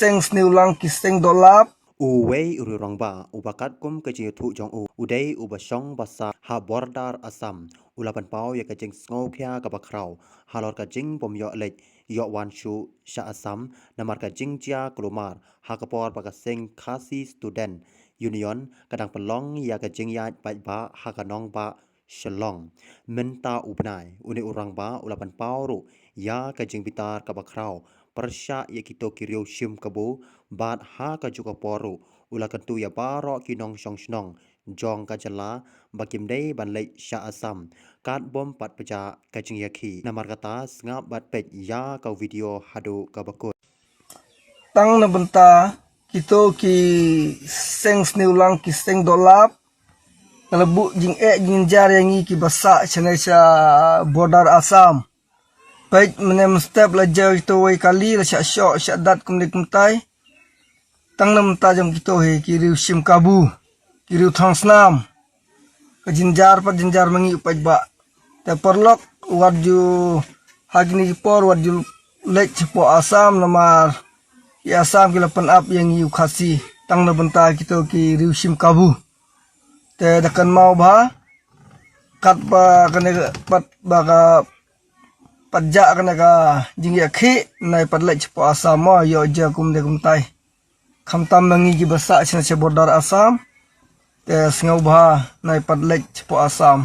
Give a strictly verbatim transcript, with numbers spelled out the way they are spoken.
seng sniewlang ki seng dohlap. Uwei u rangbah uba katkum ka jingïathuh jong u, u dei uba shong basa ha border Assam, u la pynpaw ïa ka jingsngewkhia kaba khraw halor ka jingbym ïoh leit ïoh wan shuh sha Assam namar ka jingjia kulmar ha ka por ba ka seng Khasi Student Union ka dang pynlong ïa ka jingïaid paidbah ha ka nongbah Shillong. Mynta u bnai, une u rangbah u la pynpaw ruh ïa ka jingbitar kaba khraw pyrshah ïa kito ki riew shim kabu, bad ha kajuh ka por ruh u la kyntu ïa baroh ki nongshong shnong jong ka jylla ba kim dei ban leit sha Assam katbym pat pyrshah ka jingïakhih. Namar kata sngap bad peit ïa ka video haduh kaba kut. Tang na bynta kito ki seng sniewlang ki seng dohlap, ka la buh jingeh jingjar ïa ngi kiba sah shane sha border Assam. Peit mynne mynstep la jia kito wei kali la shah shoh shah dat kumne kumtai. Tang na bynta jong kito hi ki riew shim kabu, ki riew thong snam. Ka jynjar pat jynjar ma ngi u paidbah. Te paralok, wat ju ha kine ki por wat ju leit shapoh Assam namar ki Assam ki la pynap ïa ngi u Khasi tang na bynta kito ki riew shim kabu. Te da kynmaw bha, katba kane ka, pat ba ka, pat jah kane ka jingïakhih, nai pat leit shapoh Assam mo, ïoh jia kumne kumtai. Khamtam ma ngi kiba sah shane sha border Assam. Te sngewbha nai pat leit shapoh Assam.